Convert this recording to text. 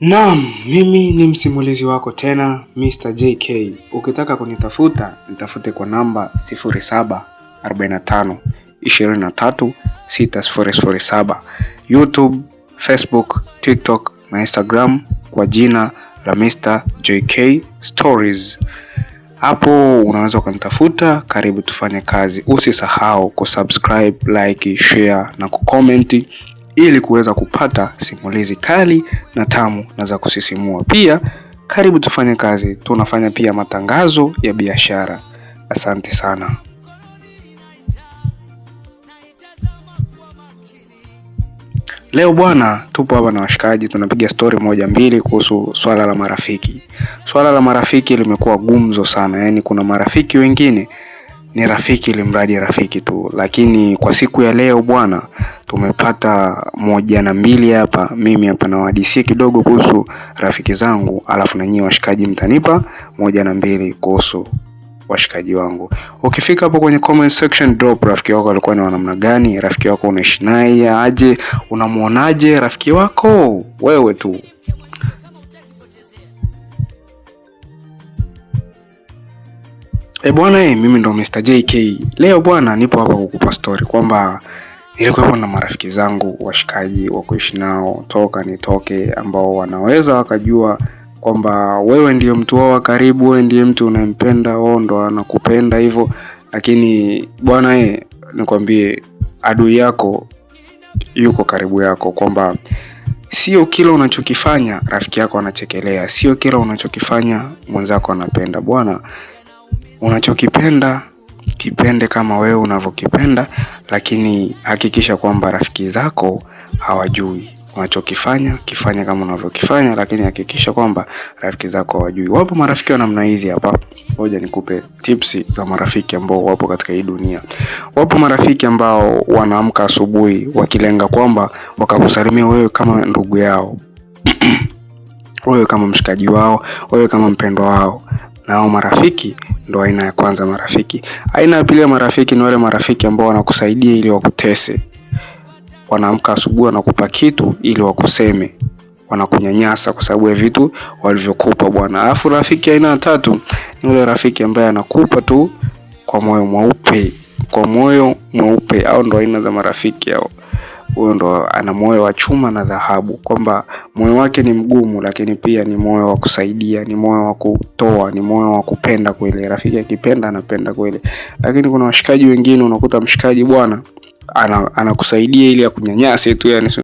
Naam, mimi ni msimulizi wako tena Mr. JK. Ukitaka kunitafuta, nitafute kwa namba 0745 23 6007. YouTube, Facebook, TikTok na Instagram kwa jina la Mr. JK Stories. Hapo unaweza ukanitafuta. Karibu tufanye kazi. Usisahau kusubscribe, like, share na kucomment ili kuweza kupata simulizi kali na tamu na za kusisimua. Pia karibu tufanye kazi, tunafanya pia matangazo ya biashara. Asante sana. Leo bwana, tupo hapa na washikaji, tunapiga stori moja mbili kuhusu swala la marafiki. Swala la marafiki limekuwa gumzo sana, yaani kuna marafiki wengine ni rafiki ili mradi rafiki tu, lakini kwa siku ya leo bwana, tumepata moja na mbili hapa. Mimi hapa nawahadisia kidogo kuhusu rafiki zangu, alafu na nyinyi washikaji mtanipa moja na mbili kuhusu washikaji wangu. Ukifika hapo kwenye comment section, drop rafiki wako alikuwa ni wa namna gani, rafiki wako unaishi naye aje, unamuonaje rafiki wako wewe tu. E bwana, mimi ndo Mr. JK. Leo bwana, nipo hapa kukupa story kwamba nilikuwepo na marafiki zangu washikaji wa kuishi nao toka nitoke, ambao wanaweza wakajua kwamba wewe ndiyo mtu wao wa karibu, wewe ndiye mtu unayempenda, wao ndo wanakupenda hivyo. Lakini bwana, nikwambie adui yako yuko karibu yako, kwamba sio kila unachokifanya rafiki yako anachekelea, sio kila unachokifanya mwenzako anapenda. Bwana, unachokipenda kipende kama wewe unavyokipenda, lakini hakikisha kwamba rafiki zako hawajui unachokifanya. Kifanya kama unavyokifanya, lakini hakikisha kwamba rafiki zako hawajui. Wapo marafiki wa namna hizi hapa. Ngoja nikupe tips za marafiki ambao wapo katika hii dunia. Wapo marafiki ambao wanaamka asubuhi wakilenga kwamba wakakusalimia wewe kama ndugu yao wewe kama mshikaji wao, wewe kama mpendwa wao. Na hao marafiki ndo aina ya kwanza marafiki. Aina ya pili ya marafiki ni wale marafiki ambao wanakusaidia ili wakutese. Wanaamka asubuhi wanakupa kitu ili wakuseme, wanakunyanyasa kwa sababu ya vitu walivyokupa bwana. Alafu rafiki aina ya tatu ni yule rafiki ambaye anakupa tu kwa moyo mweupe, kwa moyo mweupe. Au ndo aina za marafiki hao. Huyo ndo ana moyo wa chuma na dhahabu, kwamba moyo wake ni mgumu, lakini pia ni moyo wa kusaidia, ni moyo wa kutoa, ni moyo wa kupenda kweli. Rafiki akipenda anapenda kweli. Lakini kuna washikaji wengine unakuta mshikaji bwana anakusaidia ili akunyanyase tu, yani.